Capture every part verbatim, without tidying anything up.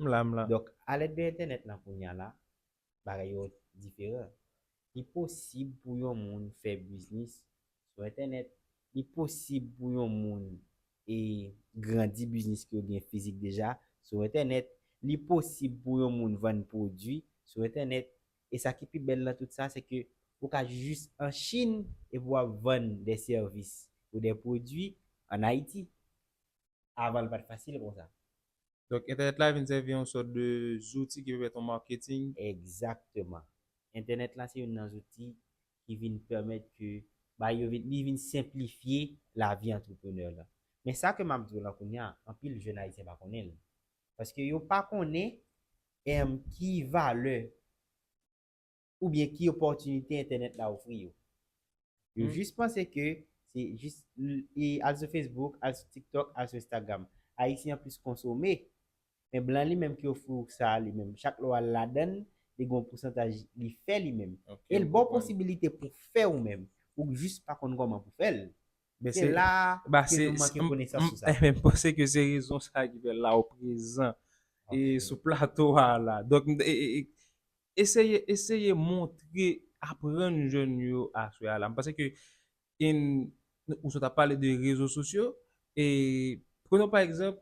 M la, m la. Donk, alèd de entènèt lan kounye a la, bagay yo diferan. Li posib pou yon moun fè biznis sou entènèt. Li posib pou yon moun e grandi biznis ke yo gen fizik deja sou entènèt. Li posib pou yon moun vann pwodui sou entènèt. E sa ki pi bèl nan tout sa, se ke ou ka jis an Chin epi w ap vann de sèvis ou de pwodui an Ayiti. Avan, l pa t fasil konsa. Donk, entènèt la vin sèvi yon sòt de zouti ki pèmèt yon marketing. Egzakteman. Entènèt la se youn nan zouti ki vin pèmèt ke ba yo vin, li vin senplifye lavi antreprenè la. Men sa ke m ap di w la kounye a, anpil jèn ayisyen pa konnen l. Paske yo pa konnen em, ki valè oubyen ki opòtinite entènèt la ofri yo. Yo jis panse ke se jis e al sou Facebook, al sou TikTok, al sou Instagram. Ayisyen an plis konsome. Men blan li menm ki ofri w sa li menm. Chak lè w al ladan l, li gen yon pousantaj li fè li menm. E l ba w posibilite pou fè ou menm. Ou jis pa konn kòman pou fè l. Se la ke nou manke konesans sou sa. M panse ke se rezon sa ki fè la ou prezan e sou plato a la. Donk, eseye, eseye montre, aprann jèn yo aswè a la. M panse ke ou sot ap pale de rezo sosyo, e prenons pa egzanp,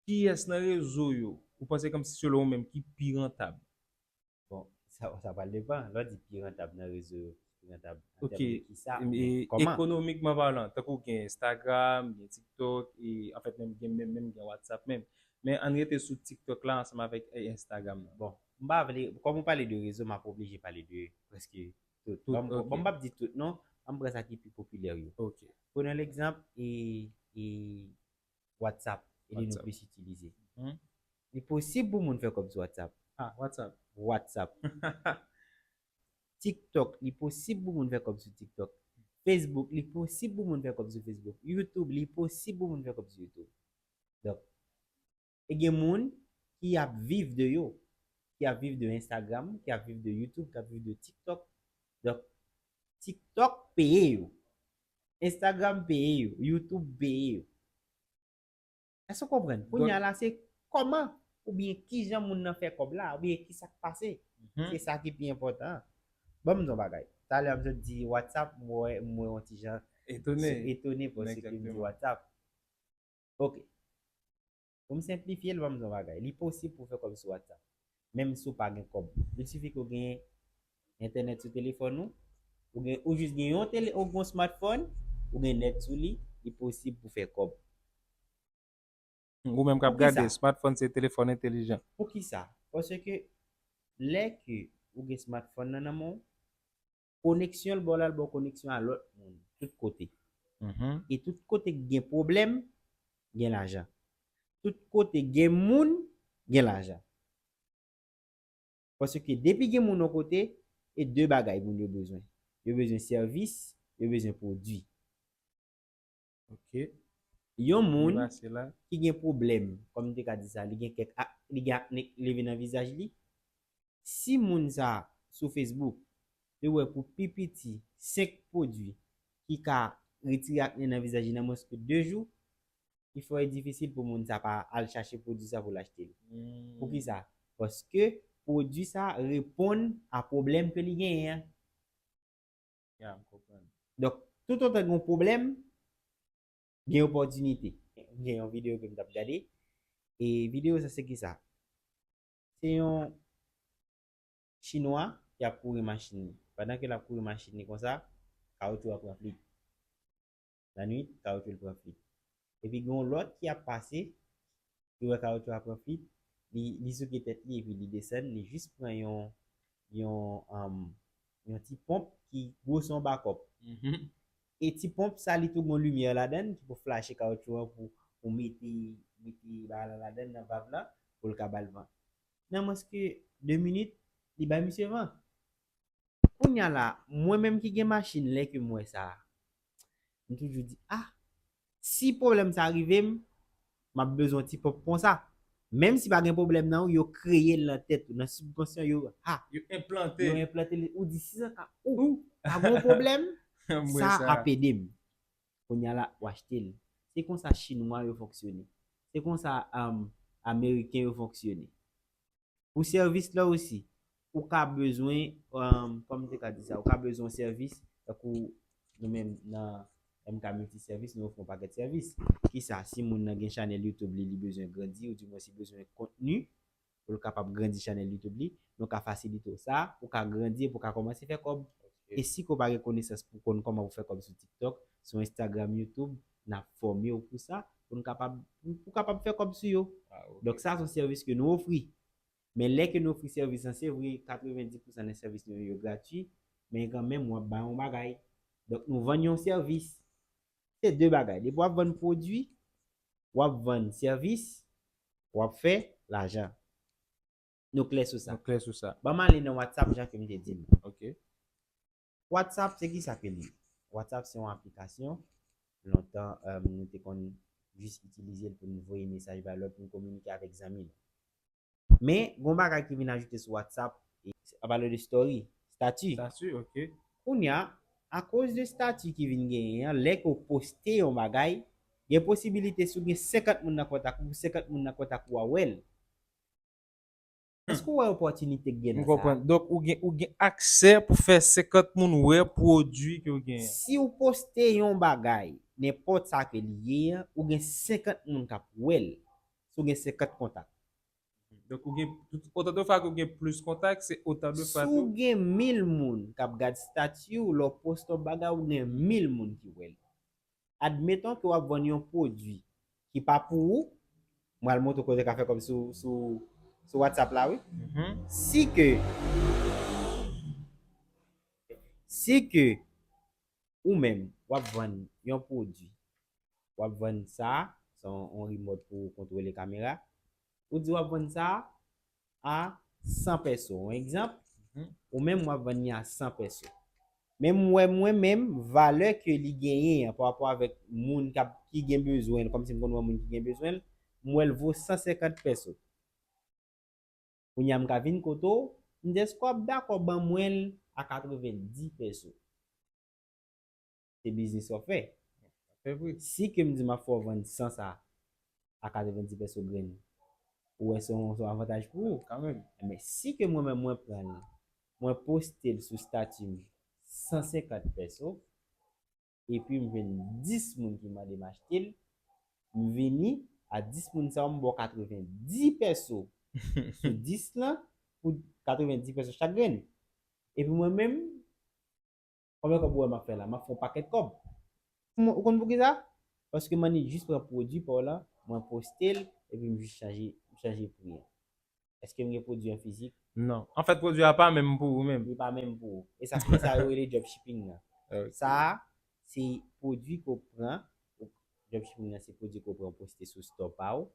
kiyès nan rezo yo ou panse kòmsi selon ou menm ki pi rantab? Bon, sa, sa pral depan. Lè w di pi rantab nan rezo yo, pi rantab an tèm de kisa, men kòman? Ekonomikman palan, tankou gen Instagram, gen TikTok, e anfèt menm gen menm, menm gen WhatsApp menm. Men ann rete sou TikTok la ansanm avèk e, Instagram nan. Bon, m pa vle, kòm ou pale de rezo, m ap oblije pale de prèske tout. Tout, bon, m p ap di tout non, an m pran sa ki pi popilè yo. Prenons l'exemple e, e WhatsApp, e li nou plis itilize. Li posib pou moun fè kòb sou WhatsApp. Ah, WhatsApp. WhatsApp. TikTok, li posib pou moun fè kòb sou TikTok. Facebook, li posib pou moun fè kòb sou Facebook. YouTube, li posib pou moun fè kòb sou YouTube. Donk, e gen moun ki ap viv de yo, ki ap viv de Instagram, ki ap viv de YouTube, ki ap viv de TikTok. Donk, TikTok peye yo. Instagram peye yo, YouTube peye yo. Èske w konprann? Kounye a la, se kòman oubyen kijan moun nan fè kòb la, oubyen ki sa k pase. Se sa ki pi enpòtan. Ban m di w yon bagay. Talè a m sot di WhatsApp, m wè, m wè yon ti jan etone paske m di WhatsApp. Ok. Pou m senplifye l, ban m di w yon bagay. Li posib pou w fè kòb sou WhatsApp. Menm si w pa gen kòb. Il sifi ke w gen entènèt sou telefòn ou, ou gen, ou jis gen yon tele, ou gen yon smartphone, ou gen nèt sou li, li posib pou fè kòb. Ou menm k ap gade, smartphone se telefòn entelijan. Poukisa? Paske lè ke ou gen smartphone nan nan men w, koneksyon l ba w la, l ba w koneksyon a lòt moun, tout kote. E tout kote k gen pwoblèm, gen lajan. Tout kote gen moun, gen lajan. Paske depi gen moun yon kote, e de bagay moun yo bezwen. Yo bezwen sèvis, yo bezwen pwodui. Ok. Yon moun ki gen pwoblèm, kòm m te ka di sa, li gen kèk ak, li gen akne k leve nan vizaj li. Si moun sa sou Facebook, li wè pou pi piti senk pwodui ki ka retire akne nan vizaj li nan mwens ke de jou, li fè difisil pou moun sa pa al chache pwodui sa pou l achte li. Poukisa? Paske pwodui sa reponn a pwoblèm ke li genyen an. Ya, m konprann. Donk, toutotan gen yon pwoblèm, gen opòtinite. Gen yon videyo ke m t ap gade, e videyo sa se ki sa? Se yon Chinwa ki ap kouri machin li. Pandan ke l ap kouri machin li konsa, kawoutchou a pran flit. Lannwit, kawoutchou l pran flit. Epi gen yon lòt ki ap pase, li wè kawoutchou a pran flit, li, li souke tèt li epi li desann, li jis pran yon, yon, um, yon ti ponp ki gwosè yon bakòp. E ti ponp sa, li tou gen yon limyè ladan l ki pou flache kawoutchou an pou, pou mete, mete bagay la ladan l nan valv la, pou l ka ba l van. Nan mwens ke de minit, li bay misye van. Kounye a la, mwen menm ki gen machin, lè ke m wè sa, m toujou di, ah, si pwoblèm sa rive m, m ap bezwen yon ti ponp konsa. Menm si pa gen pwoblèm nan ou, yo kreye l nan tèt ou, nan sibkonsyan yo, ha, Yo enplante. yo enplante li. Ou di, si sa ka, ou, pa gen yon pwoblèm, Mwen sa sa. ap ede m. Kounye a la, ou achte l. Se konsa Chinwa yo fonksyone. Se konsa, um, Ameriken yo fonksyone. Pou sèvis la osi, ou ka bezwen, um, kòman m te ka di sa, ou ka bezwen yon sèvis, tankou nou menm nan M K Multiservice, nou ofri yon pakèt sèvis. Kisa? Si moun nan gen chanèl YouTube li, li bezwen grandi, oudimwens li bezwen kontni, pou l kapab grandi chanèl YouTube li, nou ka fasilite w sa, pou w ka grandi, pou w ka kòmanse fè kòb. E si ke w pa gen konesans pou konn kòman pou fè kòb sou TikTok, sou Instagram, YouTube, n ap fòme w pou sa, pou n kapab, pou, pou w kapab fè kòb sou yo. Donk sa se yon sèvis ke nou ofri. Men lè ke nou ofri sèvis lan, se vre, katrevenndis pousan nan sèvis nou yo gratui, men kanmenm w ap bay yon bagay. Donk nou vann yon sèvis. Se de bagay. Depi w ap vann pwodui, w ap vann sèvis, w ap fè lajan. Nou klè sou sa. Nou klè sou sa. Ban m ale nan WhatsApp jan ke m te di l. Ok. WhatsApp, se kisa ke li ye? WhatsApp se yon aplikasyon. Lontan, um, nou te konn jis itilize l pou n voye mesaj bay lòt, pou n kominike avèk zanmi nou. Men, gen yon bagay ki vin ajoute sou WhatsApp, e, a pale de story, stati. Stati, ok. Kounye a, akoz de stati ki vin genyen an, lè ke w poste yon bagay, gen posibilite si w gen senkant moun nan kontak ou, pou senkant moun nan kontak ou a wè l. Èske w wè opòtinite k gen nan sa? M konprann. Donk, ou gen, ou gen aksè pou fè senkant moun wè pwodui ke w genyen. Si w poste yon bagay, nenpòt sa ke li ye an, ou gen senkant moun k ap wè l, si w gen senkant kontak. Donk, ou gen, otan de fwa ke w gen plis kontak, se otan de fwa tou. Si w gen mil moun k ap gad stati w, lè w poste yon bagay, ou gen mil moun ki wè l. Admeton ke w ap vann yon pwodui ki pa pou ou, m pral montre w kote w ka fè kòb sou, sou, sou WhatsApp la, wi. Si ke, si ke ou menm, w ap vann yon pwodui, w ap vann sa, se yon, yon remote pou w kontwole kamera, ou di w ap vann sa a san pèso. Yon egzanp, ou menm w ap vann li a san pèso. Men m wè mwen menm, valè ke li genyen an parapò avèk moun k ap, ki gen bezwen l, kòmsi m konn wè moun ki gen bezwen l, m wè l vo san senkant pèso. Kounye a m ka vin kote w, m di èske w ap dakò ban mwen l a katrevenndis pèso? Se biznis w ap fè. Fè vre. Si ke m di m ap fè w vann san sa a katrevenndis pèso grenn, ou wè se yon, se yon avantaj pou ou. Kanmenm. Men si ke mwen menm mwen pran l, mwen poste l sou stati m san senkant pèso, epi m jwenn dis moun ki mande m achte l, m vini a dis moun sa yo, m ba w katrevenndis pèso sou dis lan pou katrevenndis pèso chak grenn. Epi mwen menm, konbyen kòb ou wè m ap fè la? M ap fè yon pakèt kòb. Ou konn poukisa? Paske m annik jis pran pwodui pa w lan, mwen poste l, epi m jis chanje, m chanje pri an. Èske m gen pwodui an fizik? Non. Anfèt, pwodui a pa menm pou ou menm. Li pa menm pou ou. E sa, se sa yo rele dropshipping nan. Sa a, se pwodui ke w pran. Dropshipping nan, se pwodui ke w pran, w poste sou store pa w,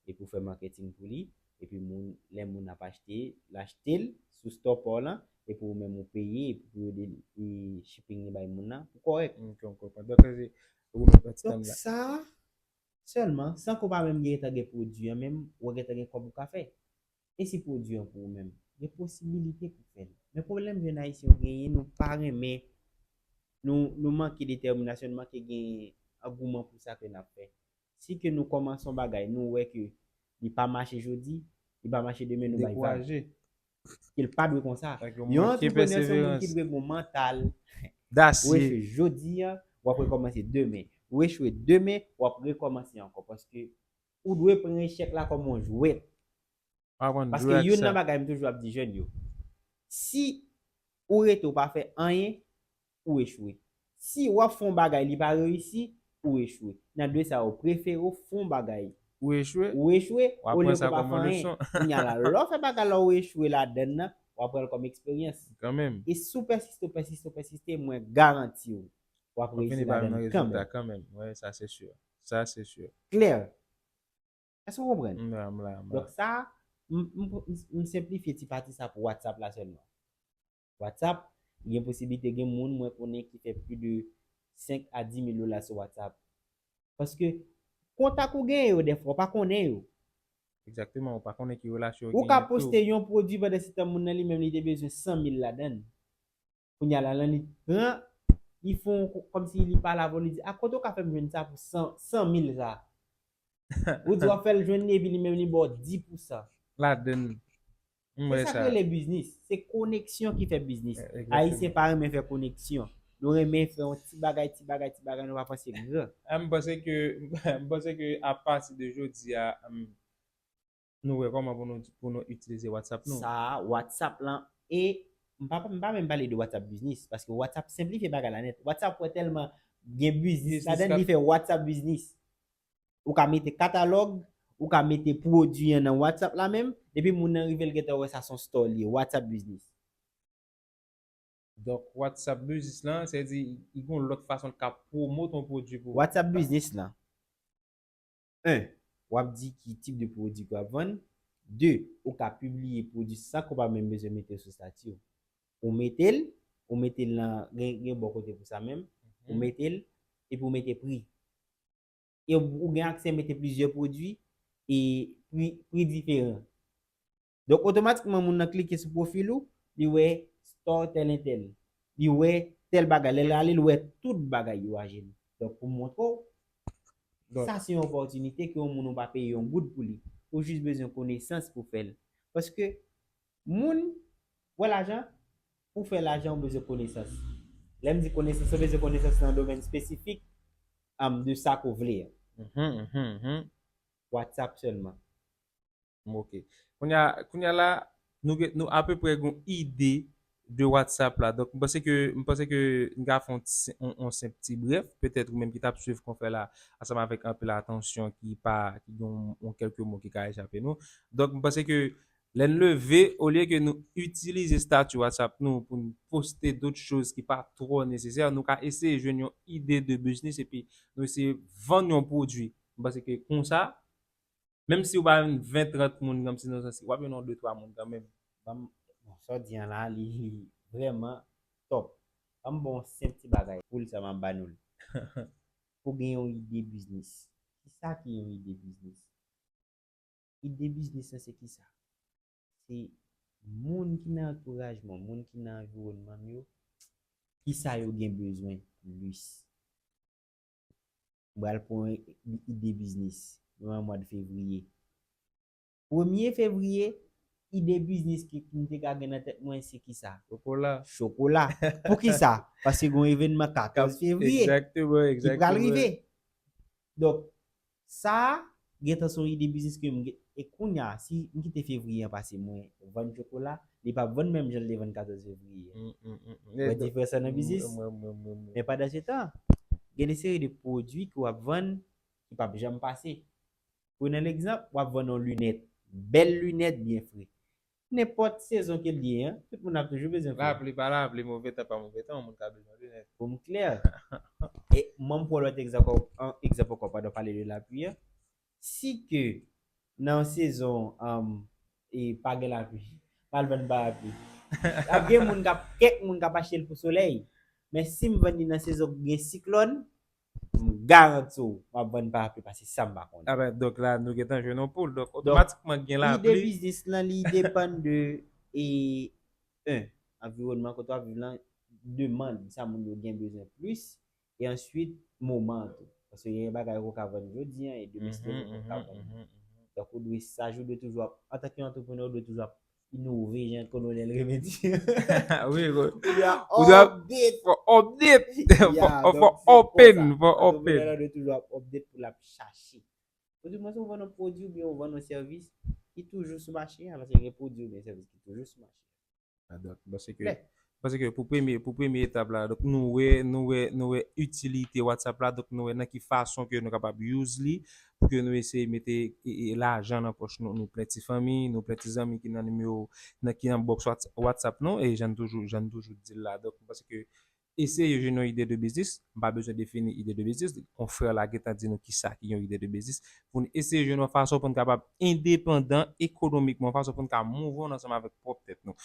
epi w fè marketing pou li, epi moun, lè moun ap achte, l achte l sou store pa w lan, epi ou menm ou peye, epi pou yo de, e, shipping li bay moun nan, pou kòrèk. Ok, m konprann. Donk, se, ou mèt pran ti tan la. Donk, sa a, sèlman, san ke w pa menm gentan gen pwodui an menm, ou gentan gen kòb ou ka fè. E si pwodui an pou ou menm, gen posibilite pou fè l. Men pwoblèm jèn ayisyen yo genyen, nou pa renmen, nou, nou manke detèminasyon, nou manke gen angouman pou sa ke n ap fè. Si ke nou kòmanse yon bagay, nou wè ke li pa mache jodi, li pa mache demen, nou bay vag. Dekouraje. Ke l pa dwe konsa. Yon antreprenè se yon moun ki dwe gen yon mantal. W echwe jodi a, w ap rekòmanse demen. W echwe demen, w ap rekòmanse ankò. Paske ou dwe pran echèk la kòm yon jwèt. Paske youn nan bagay m toujou ap di jèn yo, si ou rete ou pa fè anyen, ou echwe. Si w ap fè yon bagay, li pa reyisi, ou echwe. Nan de sa yo, prefere w fè yon bagay, ou echwe, olye ke w pa fè anyen. Kounye a la, lè w fè bagay la, ou echwe ladann nan, w ap pran l kòm eksperyans. E si w pèsiste, w pèsiste, w pèsiste, mwen garanti w, w ap reyisi ladann kanmenm. Wi, sa se si. Sa se si. Klè. Èske w konprann? M la, m la, m la. Donk sa, m, m, m, m senplifye ti pati sa pou WhatsApp la sèlman. WhatsApp, gen posiblite gen moun mwen konnen ki fè plis de senk a dis mil dola sou WhatsApp. Paske kontak ou genyen yo, dèfwa, ou pa konnen yo. Egzakteman, ou pa konnen ki relasyon yo genyen tou. Ou ka poste yon pwodui pandan se tan moun nan li menm li te bezwen san mil ladann. Kounye a la, lan li pran, li fè yon ko-, kòmsi li pale avè w, li di, "A, kote w ka fè m jwenn sa pou san, san mil sa?" Ou di w ap fè l jwenn li epi li menm li ba w dis pousan. Ladan l. M wè Se sa sa. Ki rele biznis. Se koneksyon ki fè biznis. Eh, Ayisyen pa renmen fè koneksyon. Nou renmen fè yon ti bagay, ti bagay, ti bagay, nou pa panse gran. Ah, m panse ke m panse ke apati de jodi a, um, nou wè kòman pou nou pou nou itilize WhatsApp nou. Sa, WhatsApp lan, e m pa, m pa menm pale de WhatsApp biznis, paske WhatsApp senplifye bagay la nèt. WhatsApp wè tèlman gen biznis Biznis ladan k ap- li fè WhatsApp biznis. Ou ka mete katalòg, ou ka mete pwodui an nan WhatsApp la menm, depi moun nan rive l gentan wè sa se yon store li ye, WhatsApp biznis. Donk WhatsApp biznis lan, se di li gen yon lòt fason l ka pwomot yon pwodui pou ou. WhatsApp biznis lan. En, w ap di ki tip de pwodui ke w ap vann. De, ou ka pibliye pwodui san ke w pa menm bezwen mete l sou stati w. Ou mete l, ou mete l nan, gen, gen bò kote pou sa menm, ou mete l, epi ou mete pri. E ou gen aksè mete plizyè pwodui e pri, pri diferan. Donk, otomatikman, moun nan klike sou pwofil ou, li wè store tèl entèl. Li wè tèl bagay. Lè l ale, li wè tout bagay yo a jeni. Donk, pou montre w, sa se yon opòtinite ke yon moun ou pa peye yon goud pou li. Ou jis bezwen konesans pou fè l. Paske, moun, wè lajan, pou fè lajan, ou bezwen konesans. Lè m di konesans, ou bezwen konesans nan domèn espesifik, um, de sa ke w vle a. Mhm, mhm, mhm. WhatsApp sèlman. Ok. Kounye a, kounye a la, nou, gen- nou apeprè gen yon ide de WhatsApp la. Donk, m panse ke, m panse ke n ka fè yon ti- yon- yon senp ti brèf. Petèt ou menm ki t ap swiv konfè la, ansanm avèk anpil atansyon ki pa, ki gen yon, yon kèlke mo ki ka echape nou. Donk, m panse ke lè n leve, olye ke nou itilize stati WhatsApp nou pou n poste dòt choz ki pa twò nesesè, nou ka eseye jwenn yon ide de biznis epi nou eseye vann yon pwodui. M panse ke konsa, menm si ou pa jwenn ven, trant moun, kòmsi nan sans, w ap jwenn yon de, twa moun kanmenm. Ban m, bon, sa w di an la, li, li vrèman top. Ban m ba w yon senp ti bagay, poul sa m ap ba nou l. Pou gen yon ide biznis. Kisa ki yon ide biznis? Ide biznis lan se kisa? Se moun ki nan antouraj mwen, moun ki nan anviwònman m yo, kisa yo gen bezwen plis. M pral pran ide biznis. Nou nan mwa de fevriye. Premye fevriye, ide biznis ki, ki m te ka gen nan tèt mwen, se kisa? Chokola. Chokola. Pou kisa? Paske gen yon evènman katòz fevriye Egzakteman, ki pral egzakteman. Rive. Donk, sa a, gentan se yon ide biznis ke m gen. E kounye a, si m kite fevriye an pase, mwen vann chokola, li p ap vann menm jan l te vann katòz fevriye. Mm, mm, mm, mm. Wè diferans lan nan biznis? Mwen, mwen, mwen, mwen. Men pandan se tan, gen de seri de pwodui ke w ap vann ki p ap janm pase. Pou nan egzanp, w ap vann yon linèt, bèl linèt byen fre. Nenpòt sezon ke l ye, an, tout moun ap toujou bezwen fre. Lapli pa lapli, move tan pa move tan, yon moun ka bezwen linèt. Pou m klè. E mwen m pran lòt egzanp, an, egzanp ankò, pandan w pale de lapli an. Si ke nan yon sezon, um, e pa gen lapli, m al vann parapli. Ap gen moun k ap, kèk moun k ap achte l pou solèy. Men si m vann li nan sezon gen siklòn, m garanti w, m ap vann parapli pase sa m pa konnen. Ah ben, donk la, nou gentan jwenn yon poul. Donk, otomatikman gen Ide lapli. Biznis lan, li depann de, e, en, anviwònman kote w ap viv lan, demann, sa moun yo gen bezwen plis, e answit, moman an tou. Paske gen bagay ou ka vann jodi an, e demen si Dye vle ou ka vann. Donk, ou dwe, sa jou dwe toujou ap, antanke antreprenè, ou dwe toujou ap inove, jan Kolonèl Remedi. Wi, wi. Ou dwe Ou dwe ap- update. Fò update. Yeah, Fò donk, se open. konsa. Fò open. Antreprenè la dwe toujou ap update pou l ap chache. Ou di mwen si ou vann yon pwodui oubyen ou vann yon sèvis ki toujou sou mache a, paske gen pwodui oubyen sèvis ki toujou sou mache a. Ah, donk, paske, Klè. paske pou premye, pou premye etap la, donk nou wè, nou wè, nou wè itilite WhatsApp la, donk nou wè nan ki fason ke nou kapab use li, pou ke nou eseye mete e, e, lajan nan pòch nou, nou plen ti fanmi, nou plen ti zanmi ki nan nimewo, nan, ki nan box Whats-, WhatsApp nou, e jan n toujou, jan n toujou di l la. Donk, paske eseye jwenn yon ide de biznis, m pa bezwen defini ide de biznis, konfrè la gentan di nou kisa ki yon ide de biznis, pou n eseye jwenn yon fason pou n kapab endepandan ekonomikman, yon fason pou n ka move ansanm avèk pwòp tèt nou.